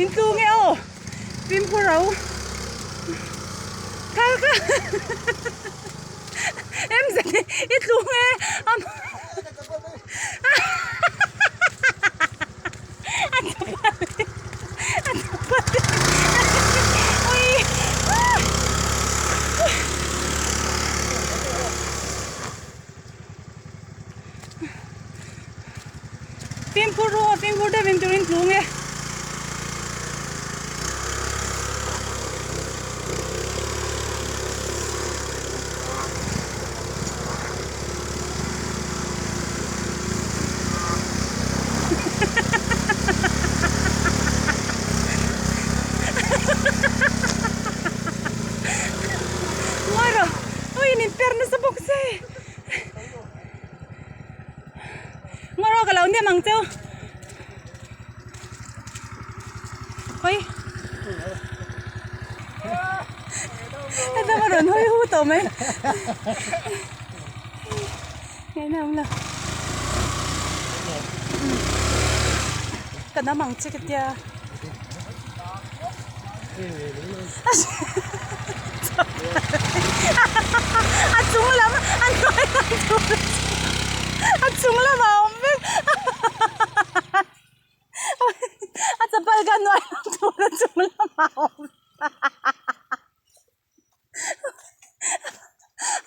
In tlu nge aw fimkhur ro kal kal em zet i tlu nge a Fimkhur ru aw fimkhur deuh in turin tlung e. Ngawi rawh ui min per nasa bawk se Ngawi rawh ka lo nem ang cheu Ui Heta ka rawn hawi hu tawh mai. Ngaihna awm lo. Ka nam ang che ka tia. A chung lam a hnuai lam tur a chung lamah a awm vek. A chapal kha hnuai lam tur a chung lamah a awm vek.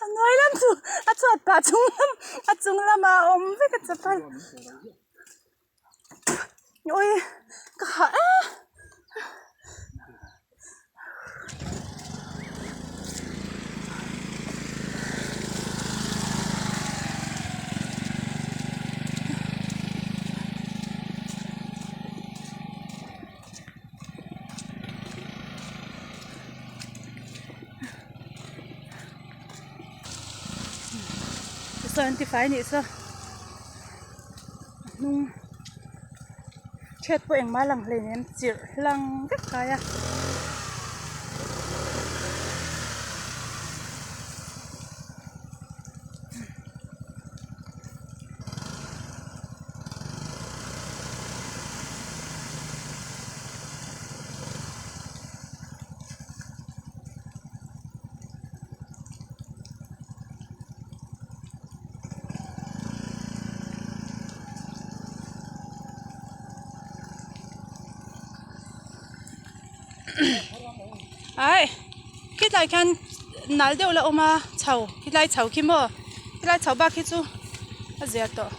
A hnuai lam chu a chhuat pah chung lam a chung lamah a awm vek a chapal ui ka hah e. Tichuan tifai nih chu a hnung chhiat pawh engmah lang hleinem chirh hlang vek kai a. Ai khilai khian nal deuh la awm a chho khilai chho khi maw khilai chho bak hi chu a zia tawh.